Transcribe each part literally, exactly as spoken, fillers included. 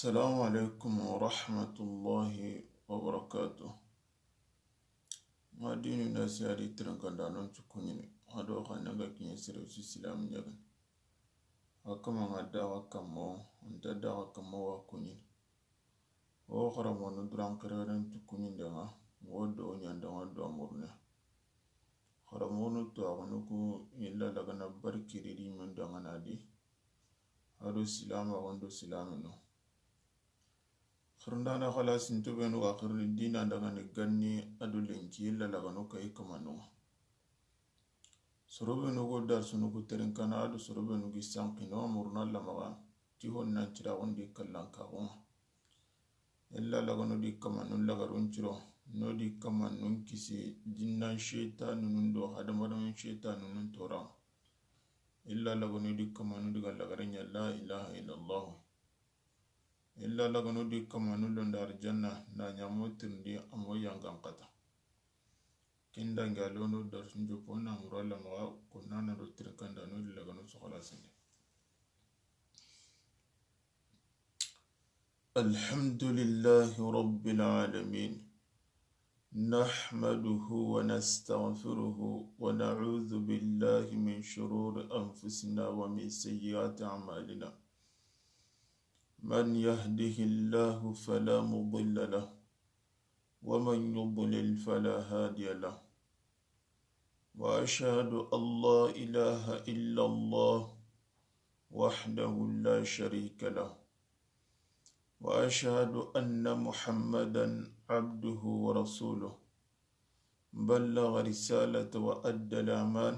Assalamu alaikum wa rahmatullahi wa barakatuh. N ga dinu na siyadi tirinkanda non cukuɲini. Ado xa nanga kiɲe sere su silamu ɲagani. A kama nga daga kammo, nta daga kammo wa kuɲini. O xaramonu duran xereren cukuɲindenga, wo do ɲandenga do murne. Xaramonu to axunu ku illa lagana barkiri di men dangana di. Ado silama gondo silamino. Xirindana xalasin to benu ga xirini dina dangani ganni ado lenki illa lagano kayi kamanunga. Soro benu go darsunu ku terinkana ado soro benu gi sankino murna lamaga ti honnan ciraxundi kallankaxunga. Illa lagano di kamanun lagarun ciro no di kamanun kisi jinnan shetanunun do hadamarenun shetanunun toran. Illa lagano di kamanu diga lagaren ɲa la ilaha illallah. Illa lagano di kamanu londa arjanna na ɲamo tirindi amo yangan kata. Kindange alono darsun jopo na muralla maga kunna na do tirkanda no di lagano soxala sinde. الحمد لله رب العالمين. نحمده ونستغفره ونعوذ بالله من شرور أنفسنا ومن سيئات أعمالنا. من يهده الله فلا مضل له ومن يضلل فلا هادي له. وأشهد أن لا إله إلا الله وحده لا شريك له. وأشهد أن محمدا عبده ورسوله. بلغ رسالة وأدى الأمان.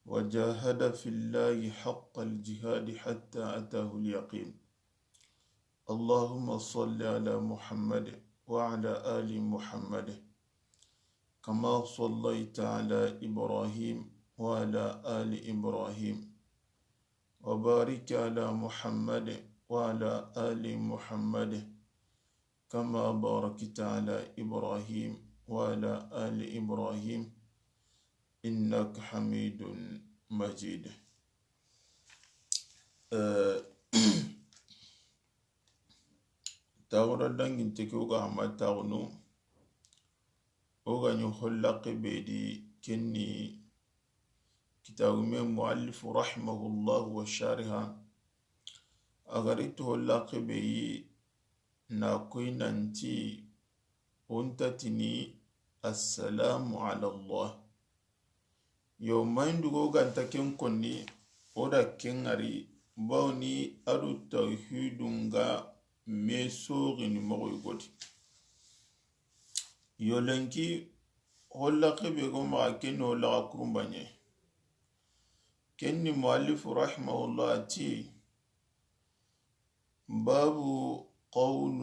وجاهد في الله حق الجهاد حتى أتاه اليقين. اللهم صل على محمد وعلى آل محمد كما صليت على إبراهيم وعلى آل إبراهيم وبارك على محمد وعلى آل محمد كما باركت على إبراهيم وعلى آل إبراهيم إنك حميد مجيد. Eh, taxura danginte ke o ga hama taxunu, o ga ɲi hollaqe be di kenni kitabu me muallifu rahimahullahu wa shariha. A gari to hollaqe be yi na koy nanti o nta tini assalamu ala Allah. Yo, mayindugo ganta ken konni, o da ken ŋari, bawni adu tawhidu nga me soxini moxoy goti. Yo lenki hollaqe be go maxa ken hollaqa kurumbaɲe. Kenni muallifu rahimahullah ti, باب قول،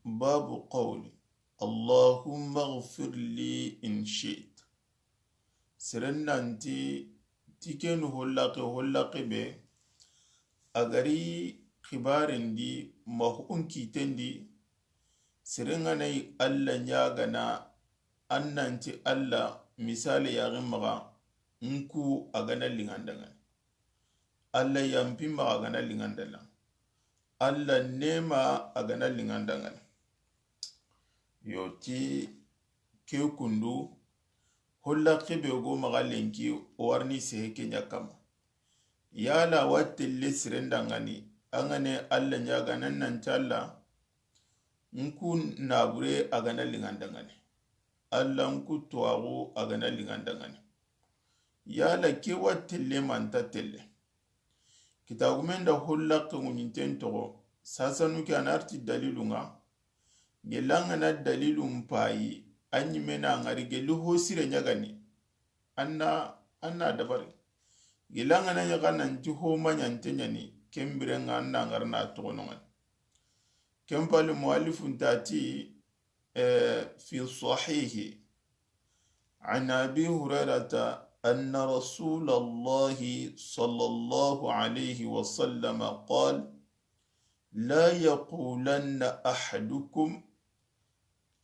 باب قول: اللهم اغفر لي إن شئت. Seren nanti ti kenu hollaqe, hollaqe be a gari xibarendi ma hukun kitendi. Seren ga na yi Allah ɲagana, an nanti Allah misale yaxi maxa nku a ga na lingandangani. Allah yampi maxa a ga na lingandala. Allah nema a ga na lingandangani. Yo ti ke kundu hollaqe be go maxa lenki o warni sehe ke ɲa kama. Yala wa telle sirendangani an ga ne Allah ɲagana nanti Allah nku nabure a ga na lingandangani. Allah nku tuwaxu a ga na lingandangani. Yala ke wa telle manta telle. Kitagumen da hollaqe ŋuɲinten toxo sasanu ke a na arti dalilun ŋa. Gelangana dalilun payi a ɲimena ŋari gelu ho sire ɲagani. Anna, anna dabari. Gelangana ɲaga nanti ho maɲante ɲani kembirenga anna ŋarna toxonongani. Kempali muallifun tati, eh, في الصحيح عن أبي هريرة أن رسول الله صلى الله عليه وسلم قال: لا يقولن أحدكم: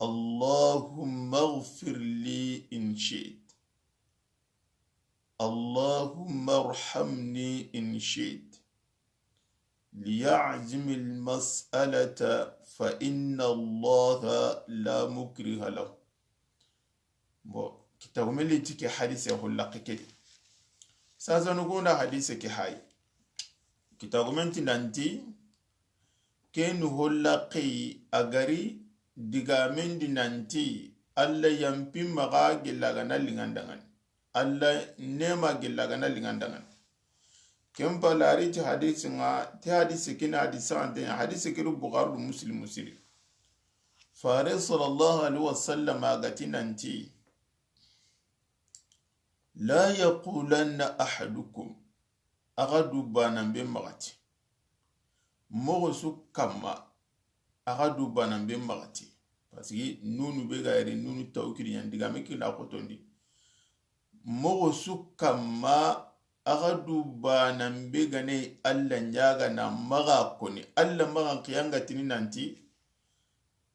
اللهم اغفر لي إن شئت، اللهم ارحمني إن شئت، ليعزم المسألة فإن الله لا مكره له. Bon, kitagumen li ti ke hadise hollaqe ke di. Sasanu gunda hadise ke hay. Kitagumen ti nanti, ken hollaqe a gari digamen di nanti, Alla yanpi maxa gella gana lingandangani. Alla nema gella gana lingandangani. Ken palari ti hadisi nga, ti hadisi kina hadisi ante, hadisi kiri Bukhari do Muslim siri. Fare sallallahu alaihi wasallam a gati nanti, لا يقولن أحدكم, axa du banan be maxati. Moxo su kamma, axa du banan be maxati. Parce que nunu be ga yere, nunu tawkiri ɲan digame kina xotondi. Moxo su kamma, axa du banan be gane Alla ɲaga na maxa koni. Alla maxa xiyangatini nanti,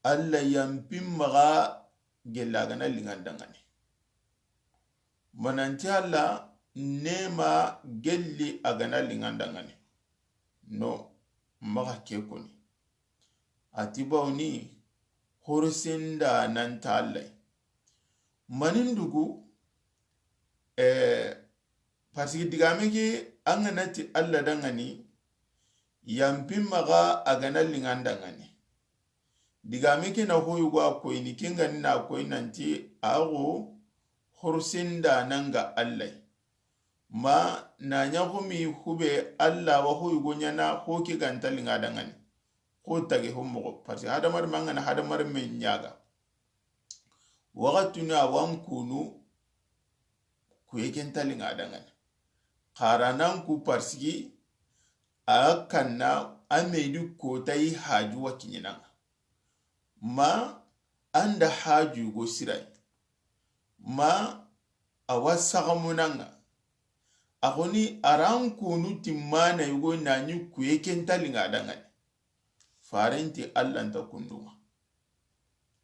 Alla yanpi maxa gella gana lingandangani. Mananti Alla nema gelli a gana lingandangani. No, maxa ke koni. A ti bawni horsenda nanta Alla. Manindugu, eh, parce que digame ke an gana ti Alla dangani, yanpi maxa a gana lingandangani. Digame ke na hoyugo a koyini, ken gani na koyi nanti, axa horsenda nanga Alla. Ma na ɲa xo mi hube Alla wa hoyugo ɲana ho ke ganta linga dangani. Xo tage ho moxo. Parce que hadamar mangana hadamar men ɲaga. Waxatunu a wan kunu kuye ken talinga dangani. Xaranan ku parce que a kanna a medi kota i haju wa kiɲenanga. Ma anda haju go sirai. Ma a wa sagamunanga. A xoni aran kunu timmana yugo nani kuye ken talinga dangani. Farenti Alla nta kundunga.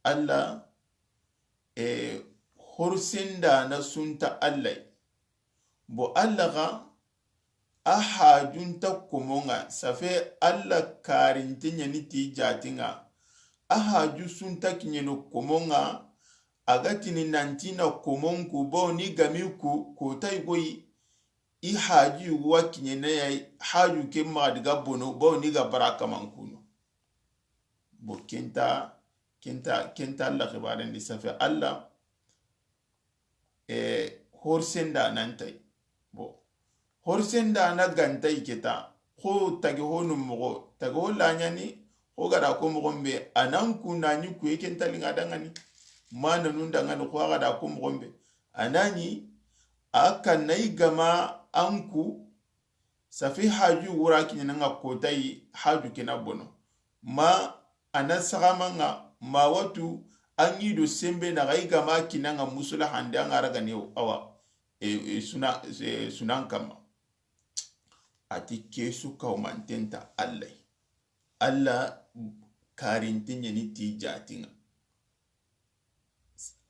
Alla, e, horsenda na sunta Alla. Bo Alla ga a hajunta komonga, safe Alla karinte ɲani ti jatinga. A haju sunta kiɲeno komonga, a ga tini nanti na komonku, bawo ni gami ku, kota i goyi, i haju wa kiɲene ya, haju ke maxa diga bono, bawo ni ga bara kamankuno. Bo kenta, kenta, kenta Alla xibaren di safe Alla, e, horsenda nan tay. Bo horsenda na gantay keta, xo tage ho num moxo, tage ho laɲani, xo gada ko moxon be, a nan ku nani kuye ken talinga dangani, ma nanun dangani, xo a gada ko moxon be, a nani, a kanna i gama an ku, safi haju wura kiɲenanga kotayi haju kena bono. Ma a na saxamanga, ma watu, an ŋi do sembe na xa i gama kinanga musula hande an ŋa ragane awa, e, e, suna, e, sunan kamma. A ti ke su kawmantenta Alla. Alla karinte ɲeni ti jatinga.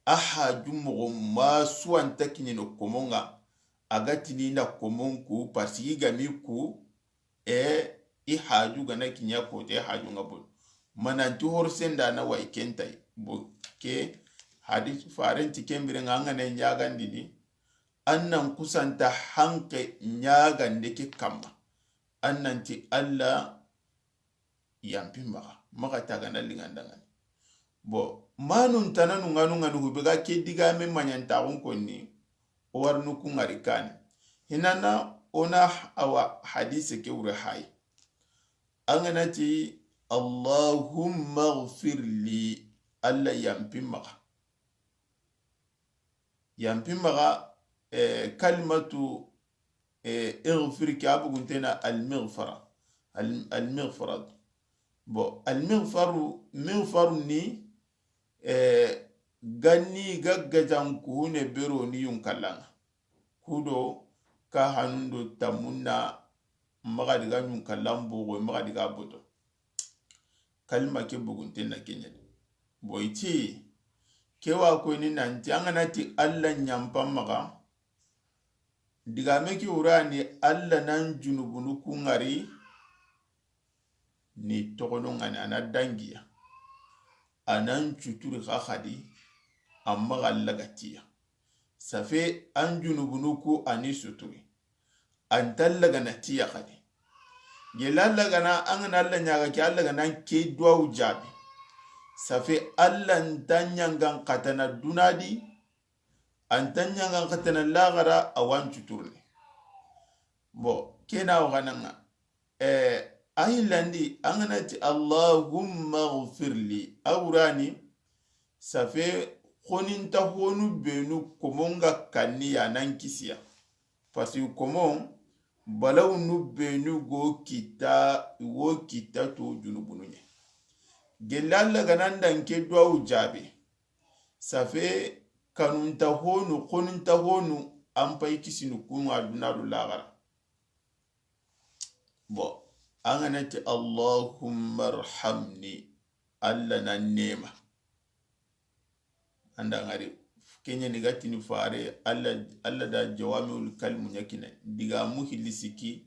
A haju moxo ma suwanta kiɲeno komonga, a ga tini na komon ku, parce que i gami ku, e, i haju gana kiɲa kote, i haju nga bon. Mananti horsenda na wa i kentay. Bo ke hadis farenti kembire nga, an gana ɲagandini, an nan kusanta hanke ɲagande ke kamma. An nanti Alla yampi maxa, maxa tagana lingandangani. Bo manun tananu nganu nganu hube ga ke digame maɲantaxun konni, o warnu ku ngari kane. Hinana ona awa hadise ke wure hay. An gana ti, Allahumma ghfir li, Alla yampi maxa. Yampi maxa, eh, kalimatu, eh, ighfir ke a buguntena almighfara. Al-, almighfara. Bo, almighfaru, mighfaru ni, eh, ganni gaggajan kuhune bero ni yunkallanga. Kudo ka hanundo tamunna maxa diga ɲunkallan bogo, maxa diga boto. Kalima ke bugunten na keɲa de. Bo i ti, ke wa koyni nanti, an gana ti Alla ɲampan maxa, digame ke wurani Alla nan junubunu ku ngari, ni toxono ŋa ni, a na dangiya, a nan cuturi xa xadi, a maxa lagatiya. Safe an junubunu ku a ni suturi. An ta lagana tiya xadi. Gela lagana an ga na Alla ɲaga ke, Alla ga na ke duwawu jaabi. Safe Alla nta ɲangan xatana dunadi, an ta ɲangan xatana laxara, a wa an cuturni. Bon, ke na waxananga. Eh, a hillandi, an ga na ti, "Allahumma ghfirli." A wurani, safe, xoninta honu benu komonga kanni ya nan kisiya. Parce que komon, balawunu benu go kita, wo kita to junubunu ɲa. Gella Alla ga nan danke duwawu jaabe. Safe, kanunta honu, xoninta honu, an pay kisinu kunga duna do laxara. Bon, an ga na ti, "Allahumma arhamni," Alla na nema. Anda ngari, kenya ni gatini fare, Alla, Alla da jawamiul kalmu ɲa kina. Diga mu hilli siki,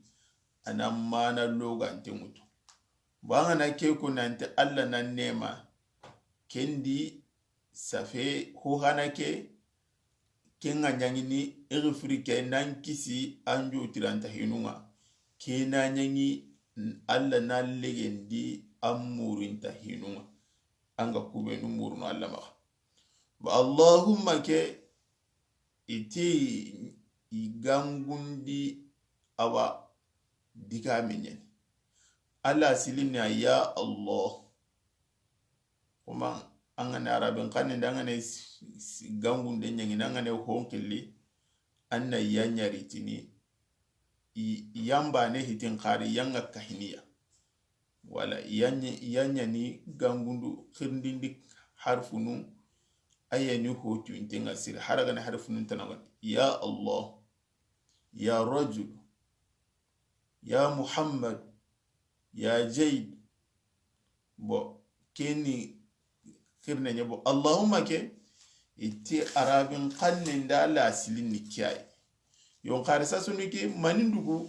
a na mana logante ŋutu. Bon, an ga na ke ko nanti Alla na nema, kendi safe ho hana ke, ke nga ɲangini, igfir ke nan kisi an jotiranta hinunga. Ke na ɲangi Alla na legendi an murinta hinunga. An ga kubenu murunu Alla maxa. Ba Allahumma ke iti igangundi awa diga menyani. Alla silini ya Allah. Kuma an ga na arabin xanne da an ga na s-, s-, gangunde ɲangini an ga na honkilli an na ya ɲaritini i-, yamba ne hitin xari yanga kahiniya. Wala ya ɲa-, ya ɲani gangundu xirindindi harfunu a ya ni hotu intenga siri haragana harfunu tanagani. Ya Allah, ya rajul, ya Muhammad, ya Zaid. Bon, keni xirne ɲa. Bon, Allahumma ke iti arabin xanne nda la silini kiyai. Yon xari sasunu ke manindugu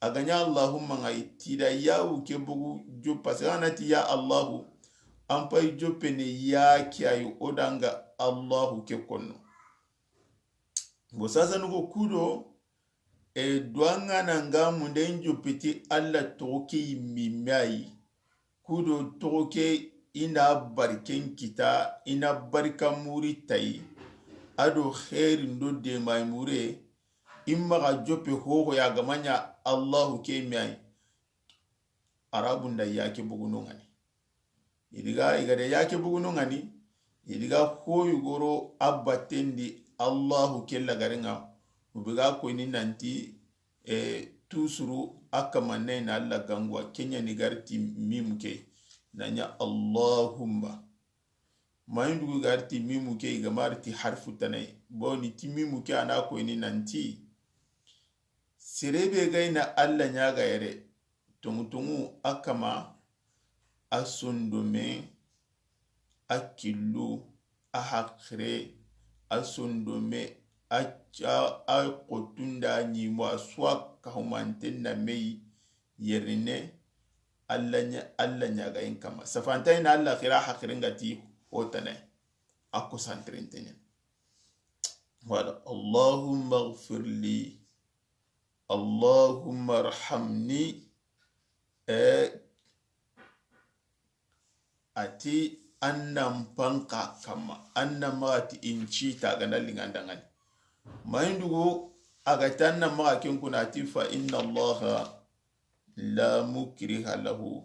a ga ɲa Allahumma nga iti da yawu ke bugu jo, parce que an ga na ti ya Allahu, an pay joppe ne ya kiyai o danga Allahu ke konno. Bon, sasanu go kudo, e, duwanga na nga munde njo peti Alla toxo ke yimmi me ayi. Kudo toxo ke i na bariken kita, i na barika muri tayi. A do xeeri ndo demayi mure, i maxa joppe hoho ya ga ma ɲa Allahu ke me ayi. Arabun da yake buguno ngani. Idiga, igada yake buguno ngani, idiga hoyu goro a batten di Allahu ke lagarenga, ubiga koyni nanti, e, tusuru a kamanne na Alla ganguwa, kenya ni garti mimu ke, na ɲa Allahumma. Mayindugu garti mimu ke, iga marti harfu tanai. Boni ti mimu ke a na koyni nanti, serebe gayna Alla ɲaga yere, tongu tongu a kama, a sondome, a killu, a haxire, a sondome, a ca, a xotunda ɲimo, a suwa kahumanten na meyi yerine, Alla ɲa, Alla ɲagayin kama. Safanta ina Alla xira haxiren gati hotane, a kosantirenten ɲa. Wala, Allahumma ghfirli. Allahumma arhamni. E, ati annan panka kama, annan maxa ti inci ta gana lingandangani. Mayindugu a ga ti annan maxa ken kuna ti fa inna Allaha la mukriha lahu.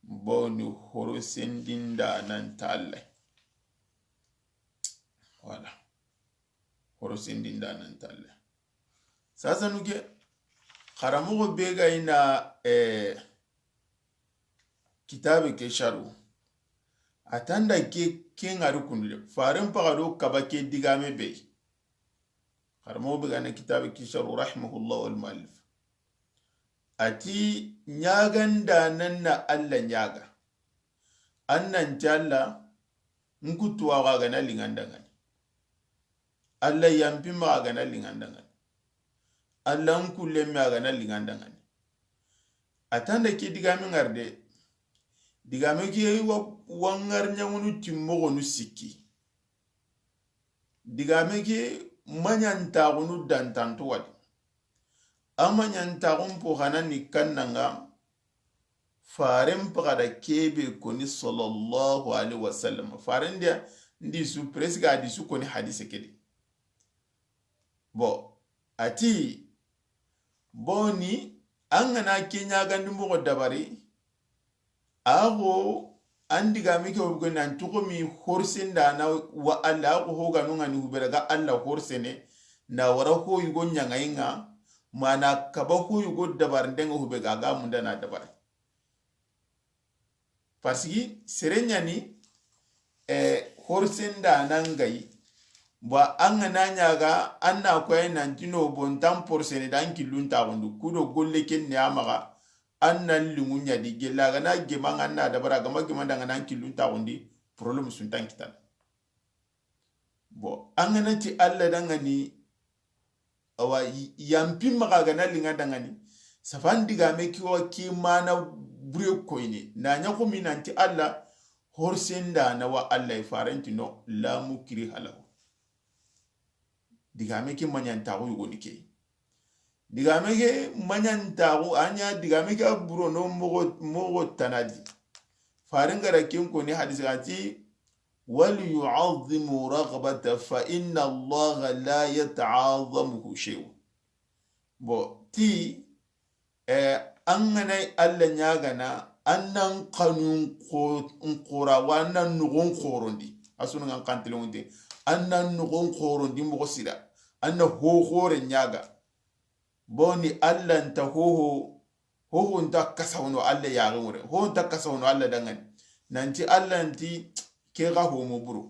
Boni horosendinda nan ta Alla. Wala. Horosendinda nan ta Alla. Sasanu ke, xaramoxo be ga ina, eh, kitabe ke sharu. A tanda ke, ke ngari kundu de. Faren paga do kaba ke digame be. Xaramoxo be ga ina kitabe ke sharu, rahimahullah wal muallif. Ati ɲaganda nan na Alla ɲaga. An nan ti Alla, n kutuwa ga gana lingandangani. Alla yampi ma ga gana lingandangani. Alla n kulle ma ga gana lingandangani. A tanda ke digami ngarde, Digame ke wa, wa ŋari ɲaŋunu timmoxonu sikki. Digame ke maɲantaxunu dantanto wadi. A maɲantaxun po xana ni kannanga, faren paxada kebe koni sallallahu alaihi wasallam. Faren dia ndi su presque a di su koni hadise kedi. Bon, a ti, boni, an gana ke ɲagandi moxo dabari, a xo an digame ke wobi ko nanti xo mi horsendana wa Alla, a xo hoganu ŋani hubera ga Alla horsene, na wara ho yugo ɲaŋayi ŋa, mana kaba ho yugo dabarinde ŋa hube ga ga munda na dabari. Parce que sere ɲani, eh, horsenda nan gayi. Ba an ga na ɲaga, an na koyi nanti no bon tan porsene dan killun taxundi. Kudo golle ken ne a maxa, an na liŋu ɲadi gella ga na gema an na dabara gama gema danga nan killun taxundi, problème suntan kitana. Bon, an ga na ti Alla dangani, awa, yampi maxa ga na liŋa dangani, safan digame ki wa ki mana bure koyni. Na ɲa xo mi nanti Alla, horsenda na wa Alla, i farenti no, la mukriha lahu. Digame ki maɲantaxu yugoni ke. Digame ke maɲantaxu, a ɲa digame ke a burono moxo, moxo tanadi. Farin gara ken koni hadisi a ti, "Wal yu'azzimu raghbata fa inna Allah la yata'azzamuhu shay'un." Bon, ti, eh, an gana Alla ɲagana, an nan xanu nxo-, nxora, wa an nan noxon xorondi. A sunu ŋan xantilenŋunte. An nan noxon xorondi moxo sira. An na hoxore ɲaga. Boni Alla nta hoho, hoho nta kasawono Alla yaxen wure. Hoho nta kasawono Alla dangani. Nanti Alla nti ke ga homo buru.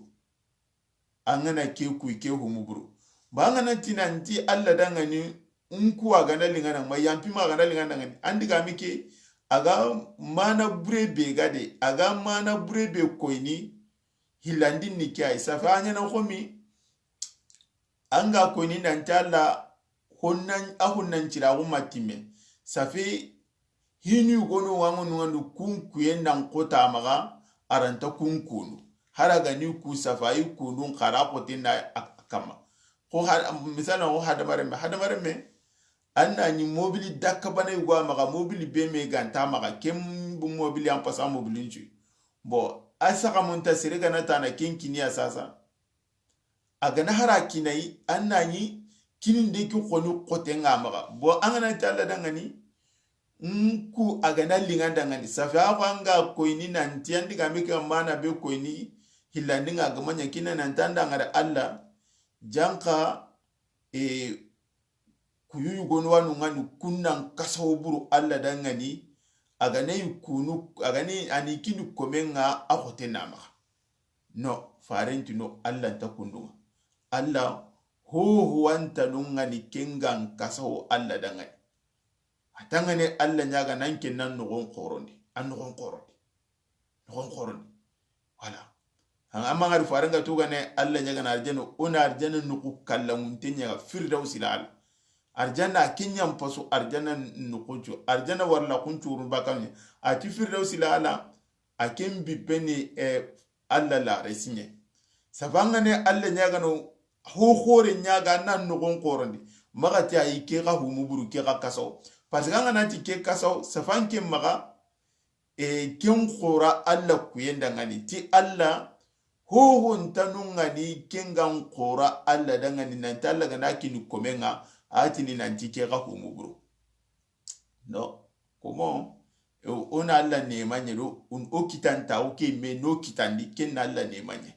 An gana ke kuyi ke homo buru. Ba an gana ti nanti Alla dangani, nku a gana liŋana, ma yampi ma a gana liŋana dangani. An digame ke, a ga mana bure be gade, a ga mana bure be koyni, hillandin ni ke ay. Safa a ɲana xo mi, an ga koyni nanti Alla honnan, a honnan ciraxu ma timme. Safi hinu gono wango nunganu kun kuye nan kota maxa, a ranta kun kunu. Hara gani ku safa i kunun xara xote na a kama. Xo ha-, misala xo hadamaren me, hadamaren me, an na ni mobili dakka bana yugo a maxa, mobili be me ganta maxa, ken bu mobili an pasa mobili ncu. Bon, a saxa munta sere gana tana ken kiniya sasa. A gana hara kinayi, an na ɲi kininde ki xoni xote ŋa maxa. Bon, an gana ti Alla dangani, nku a gana liŋa dangani. Safi a xo an ga koyni nanti, an digame ke mana be koyni, hillandi ŋa gama ɲa kina nanti an da ŋa da Alla, janka, e, kuyu yugonu wanu ŋani kunnan kasawo buru Alla dangani, a gana yi kunu, a gani ani kini komen ŋa a xote na maxa. No, farenti no, Alla nta kundunŋa. Alla, hoho wanta no ŋani kengan kasawo Alla dangani. A tangane Alla ɲaga nan ken nan noxon xorondi, an noxon xorondi. Noxon xorondi. Voilà. An, amma ngari farenga tugane Alla ɲagana arjana, ona arjana nuku kallamunte ɲaga Firdausi la Alla. Arjana a kinyan pasu arjana nukuncu. Arjana warla kuncurun bakam ɲa. A ti Firdausi la Alla, a ken bippeni, eh, Alla la resiɲe. Safangane Alla ɲagano ho xore ɲaga nan noxon xorondi. Maxa ti ayi ke xa humu buru ke xa kasaw. Parce que an gana ti ke kasaw, safan ke maxa, e, ken xora Alla kuyen dangani. Ti Alla, hoho ntanu ŋani kengan xora Alla dangani, nanti Alla gana kini komen ŋa, a tini nanti ke xa humu buru. No, komo, e, o na Alla nema ɲe do, un o kitanta, o ke me no kitandi, ken na Alla nema ɲe.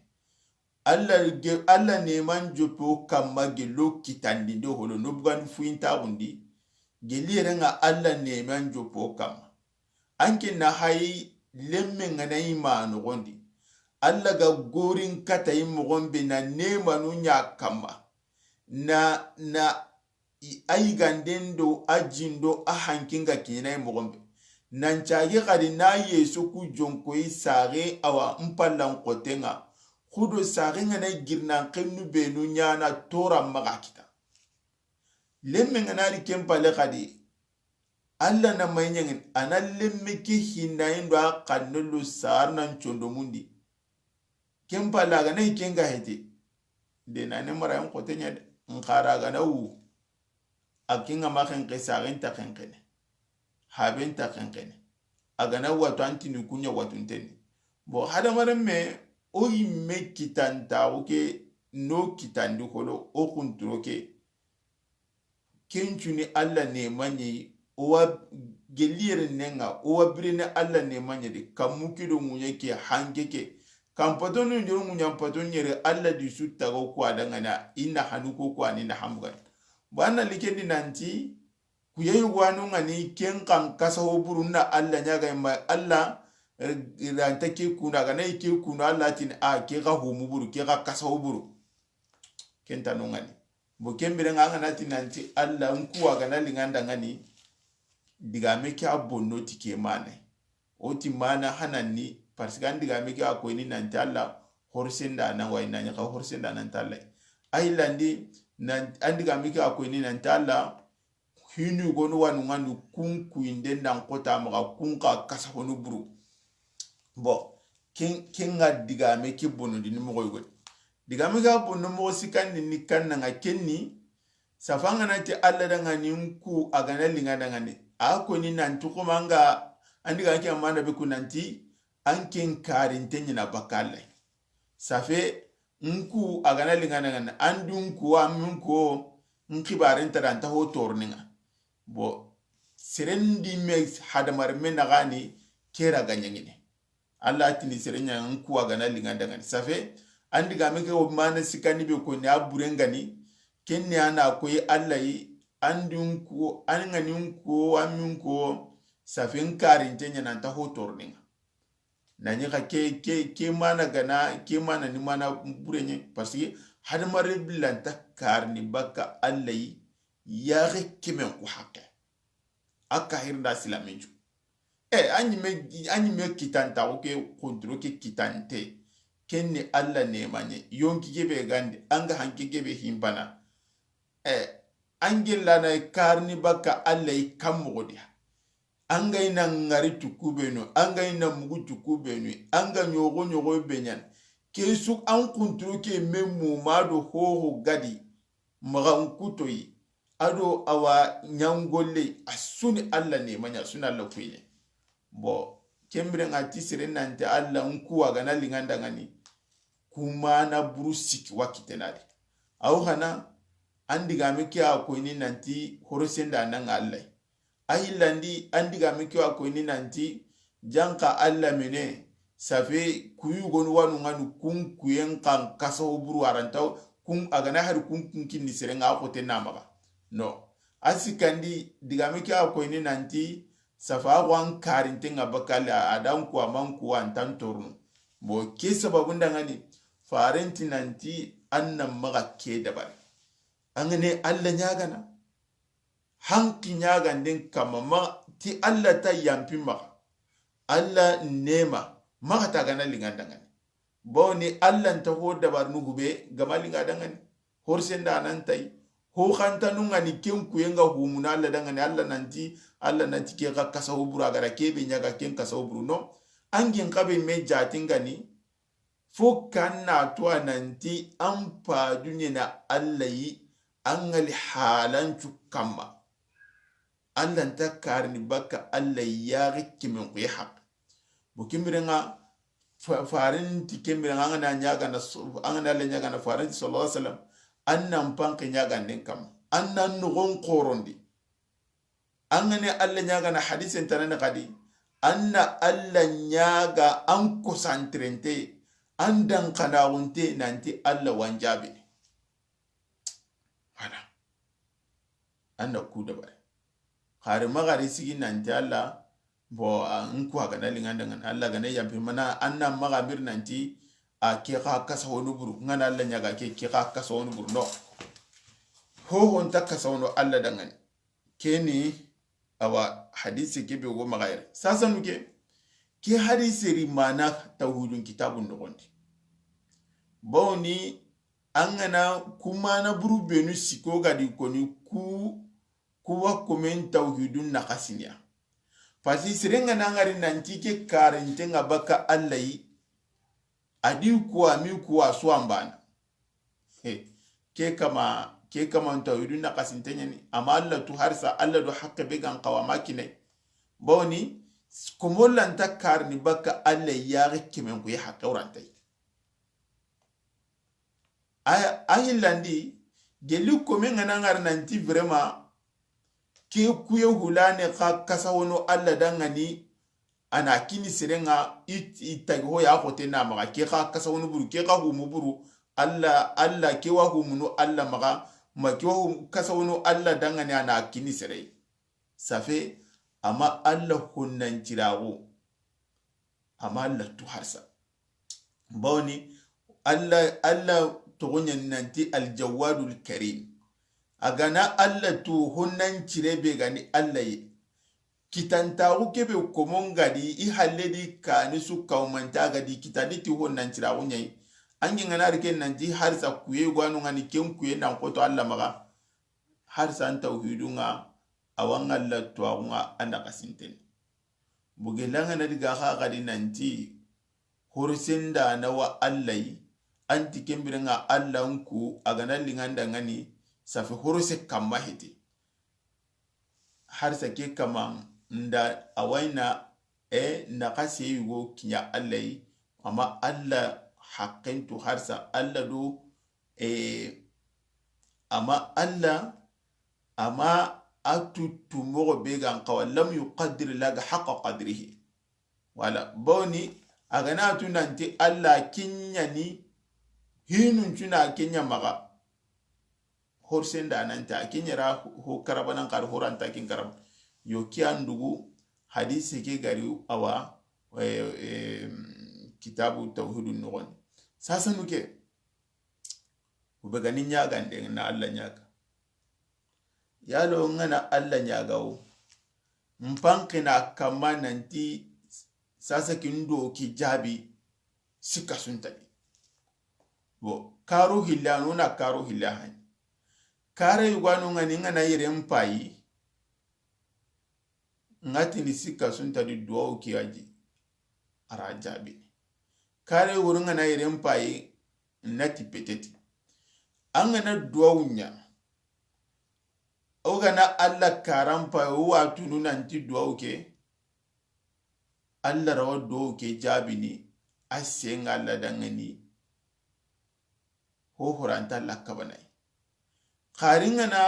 Alla ge-, Alla neman jopo kamma gello kitandi ndo holo, no bugandi fuyintaxundi, gelli yere ŋa Alla neman jopo kamma. An ke na hayi lemme ŋa na yi ma noxondi. Alla ga gorin kata yi moxon be na nemanu ɲa kamma. Na, na, i-, a yiganden do a jin do a hankin ga kiɲena yi moxon be. Nan cage xadi na yeso ku jonkoyi saxe awa n pallan xoten ŋa. Xudo saxe ŋa na girinan xennu benu ɲana tora maxa kita. Lemme ŋa na ri ken pale xadi. Alla na mayi ɲaŋini, a na lemme ke hinnayi ndo a xanne lo sar nan condomundi. Ken palla a ga na yi ken ga hete. De na ne mara yan xote ɲa de. N xara a ga na wu. A ken ga ma xenxe, saxen ta xenxene. Haben ta xenxene. A ga na watu an tini kuɲa watuntenni. Bon, hadamarenme, o yimme kitantaxu ke, no kitandi holo, o xunturo ke. Ken cuni Alla neema ɲa yi, o wa gelli yere nenga, o wa birene Alla neema ɲa de, kammu ke do ŋuɲe ke, hanke ke. Kampato no joro ŋuɲa mpato ɲere, Alla di su tago ku a dangana, i na hanu ko ku a ni na hambugani. Ba na likendi nanti, ku ya yuganu ŋa ni ken kan kasa ho buru na Alla ɲaga ma Alla, eh, ranta ke kuna, a ga na yi ke kuna, Alla tini a ke ga humu buru, ke ga kasa ho buru. Ken ta no ŋa ni. Bo ken bire ŋa, a ga na ti nanti Alla n ku a ga na liŋa n da ŋa ni, digame ke a bonno ti ke mane. O ti mana hananni, parce que an digame ke a koyni nanti Alla horsenda na wa i na ɲa ka horsenda nan ta Alla. Ay landi, nan, an digame ke a koyni nanti Alla hinu gonu wanu ŋa ni kun kuyinde nan kota maxa kun ka kasa honu buru. Bon, ken, ken ŋa digame ke bonondini moxo yogo. Digame ke a bono moxo sikandi ni kanna ŋa kenni, safa ŋa na ti Alla da ŋa ni n ku a ga na liŋa da ŋa ni. A koyni nanti xoma ŋa an digame ke a mana be ku nanti an ken karinte ɲina baka Alla. Safe n ku a ga na liŋa da ŋa ni, an du n ku, an mi n ku, n xibaren ta da nta ho torni ŋa. Bon, seren di me hadamarenme naxa ni ke ra ga ɲaŋine. Alla tini sere ɲa n ku a ga na liŋa da ŋa ni. Safe, an digame ke o mana sikandi be ko ni a bure ŋa ni, ken ni a na koyi Alla yi, an du n ku, an ŋa ni n ku, an mi n ku, safe n karinte ɲa na nta ho torni ŋa. Na ɲi xa ke, ke, ke mana ga na, ke mana ni mana bure ɲe, parce que hadamaren billa nta karni baka Alla yi, yaxe kemen ku haqqe. A kahir nda silamincu. E, a ɲi me, a ɲi me kitantaxu ke, xunturo ke kitante. Ken ni Alla neema ɲa yi. Yonki ke be gandi, an ga hanke ke be himbana. E, an gellana karni baka Alla yi kam moxo diya. An ga i na ŋari tuku benu, an ga i na mugu tuku benu, an ga ɲoxo ɲoxo be ɲan. Ke su an xunturo ke me muma do hoho gadi. Maxankutoyi, a do awa ɲangolle, a su ni Alla neema ɲa, a su ni Alla kuye ɲa. Bon, ken bire ŋa ti sere nanti Alla n ku a ga na liŋa n da ŋa ni, ku mana buru siki wa kitena de. Aw xana, an digame ke a koyni nanti horsenda na ŋa Alla yi. A yillandi, an digame ke wa koyni nanti, janka Alla mene, safe, ku yugonu wanu ŋa ni kun kuyen kan kasa ho buru a ra nta, kun, a ga na hari kun, kun kinni sere ŋa a xote na maxa. No. A sikandi, digame ke wa koyni nanti, safa a xo an karinte ŋa baka Alla, a da n ku a ma n ku a nta n torno. Bon, ke sababu n da ŋa ni, farenti nanti, an na maxa ke dabari. An ga ne Alla ɲagana. Hanki ɲaganden kamma ma ti Alla ta yampi maxa. Alla neema maxa ta ga na liŋa n da ŋa ni. Bawo ni Alla nta ho dabarinu hube ga ma liŋa da ŋa ni. Horsenda nan ta yi. Ho xantanu ŋa ni ken kuye ŋa humuna Alla da ŋa ni. Alla nanti, Alla nanti ke xa kasa ho buru a ga ra ke be ɲaga ken kasa ho buru no. An gin xa be me jati ŋa ni. Fo kan na to a nanti an padu ɲena Alla yi, an ŋa li halancu kamma. Alla nta karini baka Alla yi yaxe kemen kuye haqe. Bo kemire ŋa, fa-, farenti kemire ŋa, an ga na ɲagana so-, an ga na Alla ɲagana farenti sallallahu alaihi wasallam, an nan panke ɲaganden kamma. An nan noxon xorondi. An ga ne Alla ɲagana hadisen tanani xadi, an na Alla ɲaga an concentrente, an dankanaxunte nanti Alla wanjabe. Voilà. An na ku dabari. Xari maxari sigi nanti Alla, bo, a, n ku a ga na liŋa n da ŋa ni, Alla ga na yampi mana, an na maxa miri nanti, a ke xa kasa honu buru, n ga na Alla ɲaga ke, ke xa kasa honu buru, no. Ho ho nta kasa honu Alla da ŋa ni. Keni, awa, hadise ke be go maxa yere. Sasanu ke, ke hadise ri mana tawhidun kitabun noxondi. Bawo ni, an ga na ku mana buru benu siko gadi koni ku, Kuwa komen tawhidun na xasiniya. Parce que seren ga na ŋari nanti ke karinte ŋa baka Alla yi, a di kuwa mi kuwa su an bana. He, ke kama, ke kama tawhidun na xasinte ɲani, ama Alla tu harsa, Alla do haqqe be gan xawa ma kinai. Bawni, komo lanta karni baka Alla yi yaxe kemen ku ye haqqe wurantai. A, a hillandi, gelli komen ga na ŋari nanti vraiment, ke kuye hulane xa kasawono Alla dangani, a na kini seren ŋa, i, i tagi ho ya xote na maxa, ke xa kasawono buru, ke xa humu buru, Alla, Alla ke wa humunu Alla maxa, ma ke wa hum-, kasawono Alla dangani a na kini sere. Ça fait, ama Alla honnanciraxu. Ama Alla tu harsa. Bawni, Alla, Alla toxo ɲani nanti Aljawadul Karim. A ga na Alla tu honnancire be ga ni Alla yi. Kitantaxu kebe komon ga di, i halle di kani su kawmanta ga di, kitandi ti honnanciraxu ɲayi. Angi ŋa na ri ke nanti harsa kuye gwanu ŋa ni ken kuye nan xoto Alla maxa. Harsa an tawhidun ŋa, a wa ŋa Alla tuwaxun ŋa, a na xasinteni. Buge langa na diga xa gadi nanti, horosenda na wa Alla yi, anti kembire ŋa Alla nku, a ga na linganda ŋani, safi horose kamma heti. Harsa ke kaman nda a wayna, e, na xa se yugo kiɲa Alla yi, ama Alla haqqen tu harsa Alla do, e, ama Alla, ama a tu tu moxo be gan xawa, lam yuqaddir laga haqqa qadrihi. Wala, bawni, a ga na tu nanti Alla kiɲani, hinun cuna kiɲa maxa. Horsenda nanti, a kiɲera ho karabanan kar horanta kin karab. Yo ki andugu, hadise ke gari awa, e, e, kitabu tawhidun noxon. Sasanu ke, u be gani ɲagande na Alla ɲaga. Yalo ŋa na Alla ɲaga wo. Mpanqina kamma nanti sasa kin do ki jabi sika suntadi. Bo, karu hilla no na karu hilla hani. Kare yugano ŋa ni ŋa na yere mpayi. Ŋa tini sika suntadi duwawu ki aji. Ara jabi. Kare wuru ŋa na yere mpayi nati peteti. An ŋa na duwawu ɲa. O ga na Alla karan pa, o wa tunu nanti duwawu ke. Alla rawa duwawu ke jabini, a senga Alla dangani. Ho horanta Alla kabanai. Xari ŋa na,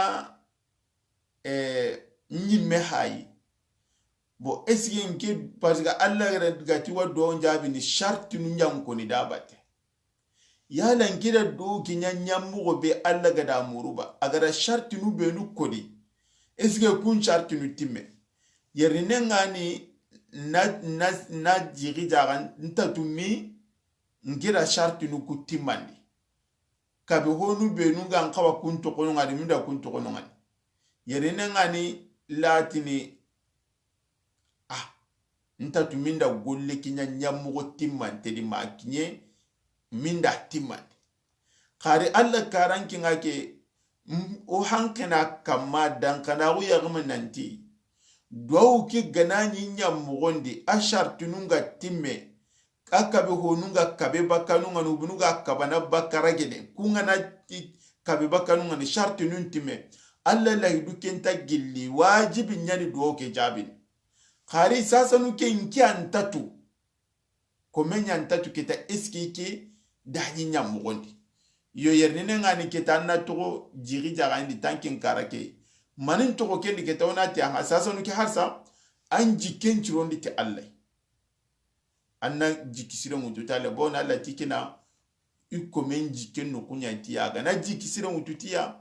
eh, ɲimme hayi. Bon, est-ce que nke, parce que Alla ga ra gati wa duwawu jabini, shartinu ɲankoni da bate. Yala nkida do kiɲa ɲammoxo be Alla ga da muruba, a ga da shartinu benu kodi. Est-ce que kun shartinu timme? Yerine ŋani na, na, na jigi jagan ntatu mi nkida shartinu ku timmandi. Kabe honu benu gan xawa kun toxono ŋani, minda kun toxono ŋani. Yerine ŋani latini Ah, ntatu minda golle kiɲa ɲammoxo timmante di ma kiɲe minda timmante. Xari Alla karanke ŋa ke, m-, o hankena kamma dankanaxu yaxama nanti, duwawu ke gana ɲi ɲammoxondi a shartinu ŋa timme, a kabe honu ŋa kabe bakkanu ŋa ni, hubunu ga kabana bakka ragene, ku ŋa na ti kabe bakkanu ŋa ni shartinun timme. Alla lahidu kenta gilli, wajibi ɲani duwawu ke jabini. Xari sasanu ke nke antatu. Kome ɲa antatu keta eski ke daɲi ɲammoxondi. Yo yernine ŋani keta anna toxo jigi jaxandi tankin kara ke. Manin toxo kendi keta wona ti aha sasanu ke harsa an jikken cirondi ti Alla. Anna jikki siren wutu ti Alla, bon Alla ti kina i komen jikken no kuɲa ti ya. A gana jikki siren wutu ti ya,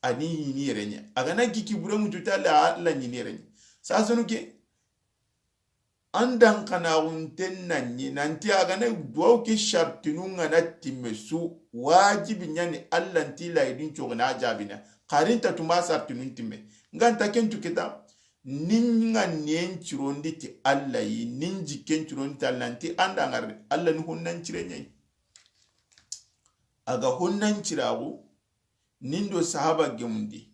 ani ɲini yere ɲa. A gana jikki buren wutu ti Alla, Alla ɲini yere ɲa. Sasanu ke, an dankanaxunten na ɲi nanti a gana duwawu ke shartinu ŋa na timme su, wajibi ɲani Alla nti layidun coxina a jabina. Xarin ta tuma shartinun timme. Nganta kentu kita, Nin ŋa niyen cirondi ti Alla yi, nin jikken cirondi ti Alla, nti an da ŋari Alla ni honnan cire ɲayi. A ga honnan ciraxu, nin do sahaba gemundi,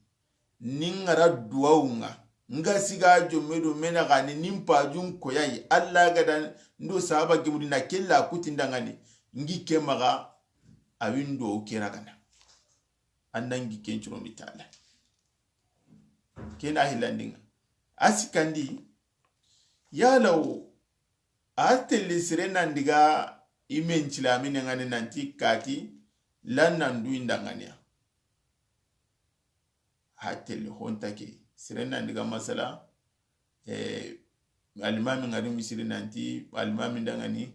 ni n ŋa ra duwawu ŋa, n ga siga jomme do me naxaani, ni n pajun koyayi, Alla ga da n do sahaba gemudi na ke la kutinda ŋa ni, n gi ke maxa, a wi n duwawu ke ragana. An da n gi ken curondi ta Alla. Ken a hilandi ŋa. A sikkandi, yala wo, a telli sire nan diga i men cilamine ŋa ni nanti kati, lan nan du inda ŋa ni ya. Ha telli honta ke. Sire nan diga masala, eh, alimami ŋa ri misiri nanti, alimami nda ŋa ni,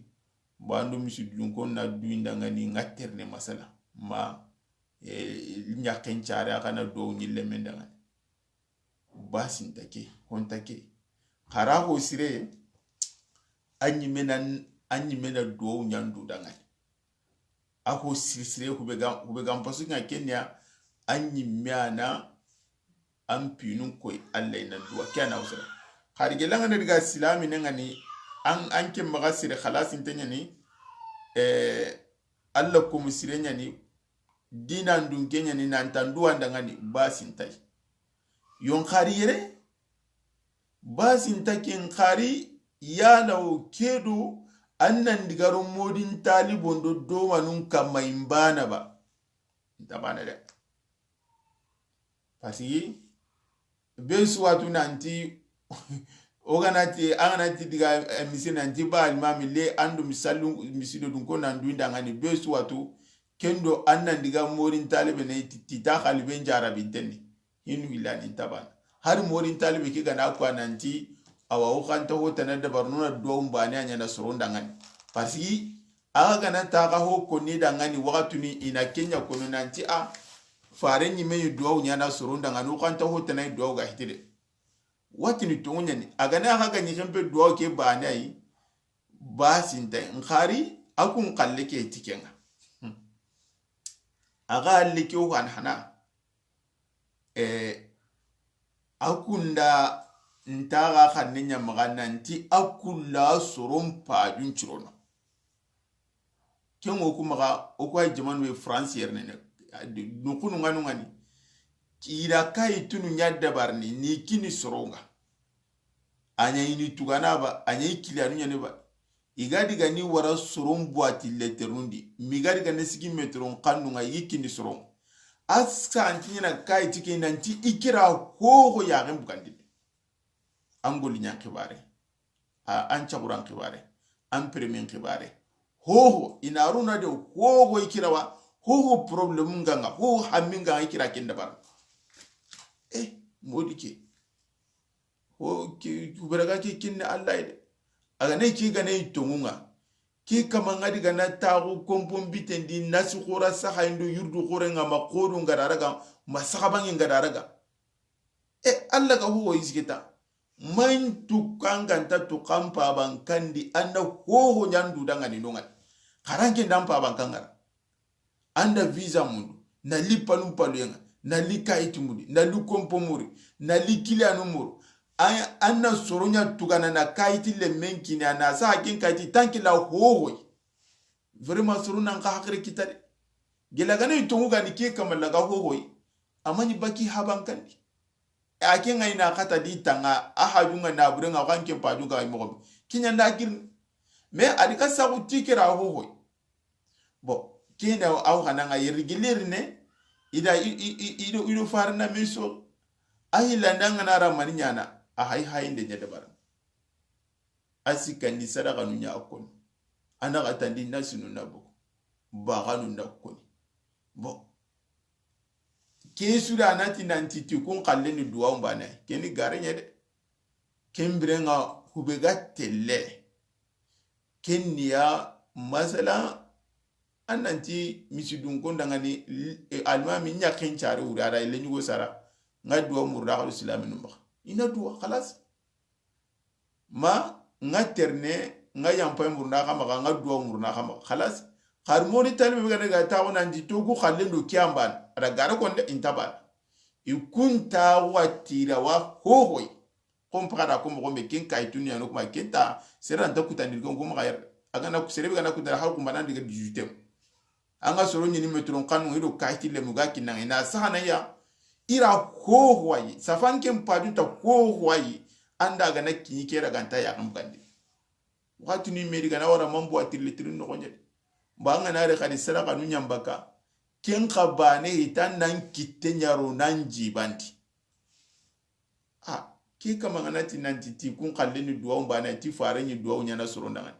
bo an do misi dunko na du inda ŋa ni, ŋa terne masala. Ma, eh, ɲaken care, a xa na do ɲille men da ŋa ni. Basinta ke, honta ke. Xara ho sire, a ɲimena, a ɲimena duwawu ɲandu da ŋa ni. A ho siri sire, hube ga, hube ga n pasu ŋa kenya, a ɲimena an pinun koy Alla ina duwa ke ana usra. Xari gelanga ne diga silami ne ŋa ni, an, an ke maxa sire xalasin te ɲa ni, eh, Alla komu sire ɲa ni, dinan dunke ɲa ni, nan tan duwa nda ŋa ni, basinta yi. Yon xari yere, basinta ken xari, yala wo ke do, an nan digaro modin talibon do domanun kamma in bana ba. Nta bana de. Parce que be suwatu nanti, o ga na ti, an ga na ti diga, eh, misi nanti ba alimami le an do misalu, misi do dunko nan du inda ŋa ni, be suwatu, ken do an nan diga morin talibe ne ti, ti ta xalibe n jarabi tenni. Hinu illa ni nta bana. Hari morin talibe ke ga na ko nanti, awa o xa nta ho tana dabar nuna duwawu n bane a ɲana soron da ŋa ni. Parce que a ga na ta ga ho konni da ŋa ni waxatu ni ina kenya kono nanti a fare ɲime yi duwawu ɲana soron da ŋa ni, o xa nta ho tana yi duwawu ga hitide. Watini tongu ɲa ni, a ga na xa ga ɲi xempe duwawu ke bane yi, basinta yi. N xari, a kun xalle ke ti ke ŋa. Hmm. A ga alle ke o xan hana. Eh, a kunda nta ga xanne ɲa maxa nanti a kulla soron pajun cirono. Ken ŋo ku maxa, o ku ay jamanu be France yere ne, nukunu ŋanu ŋa ni. Kira kayi tunu ɲa dabarni, ni kini soronga. A ɲa ini tugana ba, a ɲa i kiliyanu ɲa ni ba. I ga diga ni wara soron boiti letternundi, mi ga diga ne sigi metron kannu ŋa, i kini soron. A santi ɲana kayi tike nanti i kira hoho yaxen bugandini. An goli ɲan xibare. A, an caguran xibare. An premier xibare. Hoho, ina runa de hoho i kira wa, hoho problème nganga, hoho hammi nganga i kira ken dabar. Eh, modi ke. Ho, ke, kubaraga ke kinne Allah de. A ga ne ke ga ne tongunga. Ke kama ngadi ga na taxu kompon bitendi nasi xora saha indo yurdu xore nga ma xodo nga daraga, ma sahabange nga daraga. E, Allah ga hoho isigeta. Main tu kanganta tu kampa bankandi anda hoho nyandu danga ni nongani. Xaranke ndampa bankangara. Anda visa mundu, na li panu paluyenga, na li kayiti mundi, na li kompo muri, na li kiliyanu muru. Aya, anna soronya tugana na kayiti lemmen kini, ana sa ken kayiti tanki la hohoy. Vraiment soro nan ka hakre kitade. Gelagana yi tongu gani ke kamala ga hohoy. Amani baki haban kandi. A ke ngai na kata di tanga, a hajunga na burenga kan ke pajunga ay mo. Kinya nda kirni. Mais adika sagu tikira hohoy. Bon, kena aw xananga yeri gilirne, ida i, i, i, ido, ido farna miso. Ahi landanga na ramani nyana, a hay hay nde nyada bara. A sikandi sadaka nu nya kon. Ana gatandi nasinu na bugu. Baganu na koni. Bon. Ke suda nati nanti ti kun xalle ni duwa mbane. Keni gare nyede. Kembire nga hube ga telle. Kenniya masala, an nanti misidun ko ndangani, e, almami ɲaken care wuri, a da ile ɲugo sara, nga duwa murda xalu silaminu maxa. Ina duwa, xalas. Ma, nga terne, nga yampay murna xa maxa, nga duwa murna xa maxa, xalas. Xar moni talbe ga daga taxu nanti togu xallen do kiyan ban, a da gara konde inta ban. I kun taxu a tira wa hohoy. Xo n paxa da ko moxo be ken kayi tunu yano kuma ken ta sere nta kutandi ko maxa yere. A ga na sere be ga na kutandi har kuma nan diga dix-huit heures. An ga soro ɲini metron kanu ido kayi ti lemu ga kinanga ina sahana ya. I ra hoho a yi, safanken paju nta hoho a yi. An da ga na kiɲi ke ra ga nta yaxan bugandi. Waxati ni meri ga na wara mambu a tirli tirin noxon ɲa de. Ba an ga na ri xadi saraxanu ɲanbaka, ken xa bane i ta nan kitte ɲa ro nan jibandi. A ke kama ga na ti nanti ti kun xalle ni duwawu bane ti fare ni duwawu ɲana soro ndangani.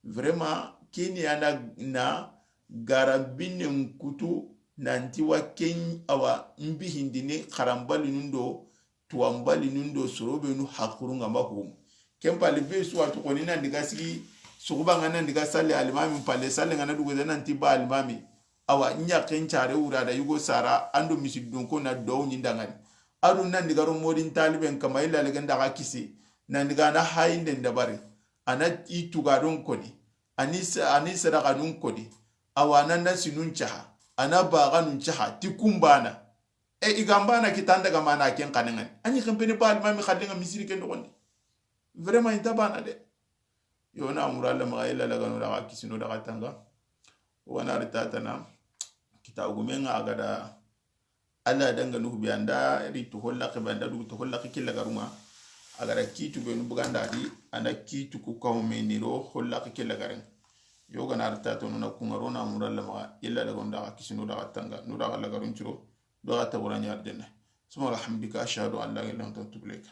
Vraiment, keni ana na garabinen kutu nanti wa ken awa mbihindini xaranbalinun do tuwanbalinun do sorobenu hakurun ga ma humu. Ken pali be su watu koni nan diga sigi suguba nga nan diga salle alimami pale salle nga na dugu de nanti ba alimami. Awa nya ken care wura da yugo sara ando misi dunko na do ni ndangani. Adu nan diga ro modin taliben kama illa legen daga kisi. Nan diga na hayinden dabari. Ana i tugadon koni. Ani sa-, ani sadaxanun kodi. Awa, a na na sinun caha. A na baxanun caha. Ti kun bana. E, i ga n bana kita an daga mana ken xanen ŋa ni. A ɲi xenpene ba alimami xalle ŋa misiri ken noxondi. Vraiment, i nta bana de. Yo na mura Alla maxa, i la lagano daga kisino daga tanga. Wana ri tatana. Kita gumen ŋa a ga da Alla danga nuhu be anda ri to holla ke banda du to holla ke killa garuma. A ga da kitu be nu buganda di, anda kitu ku kawme ni ro holla ke killa garen. Yo ga na ri tatana na ku ŋa ro na mura Alla maxa, i la lagon daga kisino daga tanga, nu daga lagarun curo, daga tabura ɲa arjanna. Suma alhamdika ashhadu an la ilaha illa anta astaghfiruka.